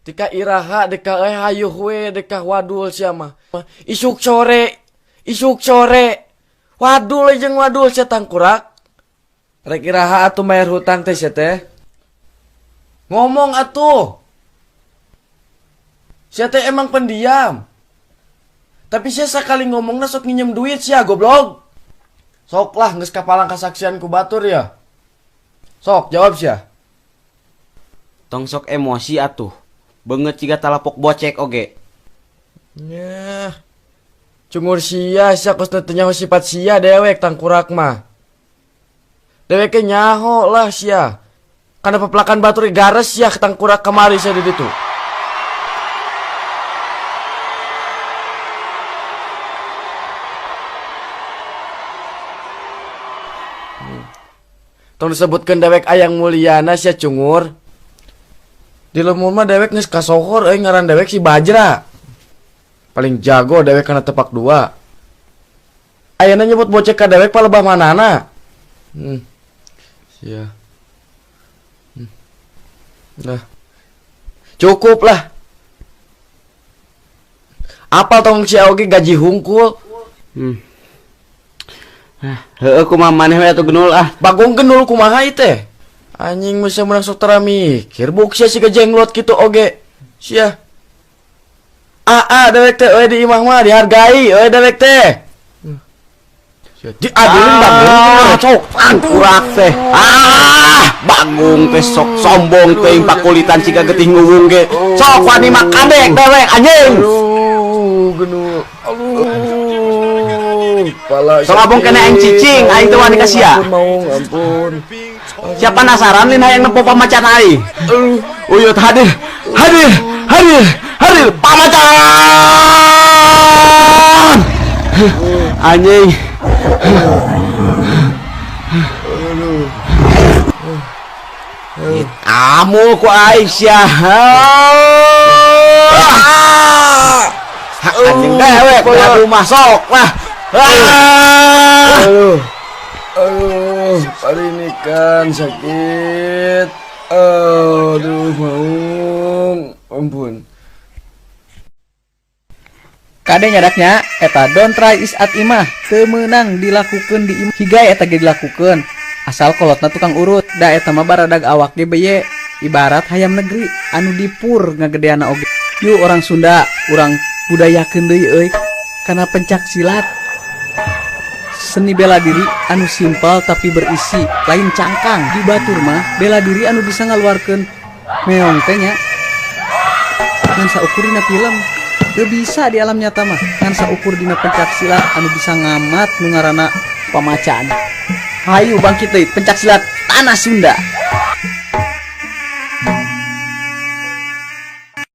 Tika iraha deka euy hayuh we deka wadul sia mah. Isuk sore, isuk sore. Wadul we jeung wadul sia tangkurak. Rek iraha atuh mayar hutang teh sia teh? Ngomong atuh. Sia teh emang pendiam. Tapi sia sakali ngomongna sok nginjem duit sia goblok. Sok lah geus kapalang kasaksian ku batur ya. Sok jawab sia. Tong sok emosi atuh. Beungeut ciga talapok bocek oge. Nyah. Cungur sia, sia kos teu nyaho sifat sia dewek tangkurak mah. Dewek ge nyaho lah sia. Kana pepelakan batur ge gares sia tangkurak kamari sia di ditu. Tong disebutkeun dewek Ayang Mulyana sia cungur. Di lembur mah dewek geus kasohor euy ngaran dewek si Bajra. Paling jago dewek kana tepak dua. Ayeuna nyebut bocek ka dewek palebah manana. Sia. Nah. Cukup lah. Apal tong sia oge gaji hungkul. Heueuh kumaha maneh we atuh genul ah. Bagong genul kumaha ieu teh? Anjing mah sia meunang sok tara mikir buk sia siga jenglot kitu oge. Sia. Aa dewek teh euy di imah mah dihargai euy dewek teh. Sia diadilin bagong. Ah, sok tangkurak teh. Ah, bagong teh sok sombong teh pakulitan siga getih nguwung ge. Sok wani mah kadek dewek anjing. Aduh, genul. Aduh, kepala Sok abong kena aing cicing, aing teu wani ka sia. Ampun, maung, ampun. Siapa penasaran lin hayang nempo pamacan aing? Aduh. Uyut hadir, hadir, hadir, hadir pamacan. Anjing. Aduh. Amu ku aing sia. Anjing dewek ngadu mah sok lah. Aduh. Aduh, hari ini kan sakit. Aduh, maung. Ampun. Kade nyadaknya eta don't try is at imah teu meunang dilakukeun di imah higai eta ge dilakukeun asal kolotna tukang urut da eta mah baradag awak ge beye ibarat hayam negeri anu dipur ngagedeana oge. Yuk orang Sunda urang budayakeun deui euy kana pencak silat. Seni bela diri anu simpel tapi berisi lain cangkang di batur mah bela diri anu bisa ngaluarkeun meong teh nya ngan saukur dina film teu bisa di alam nyata mah ngan saukur dina pencak silat anu bisa ngamat nu ngaranna pamacan. Hayu bangkit deui pencak silat tanah Sunda.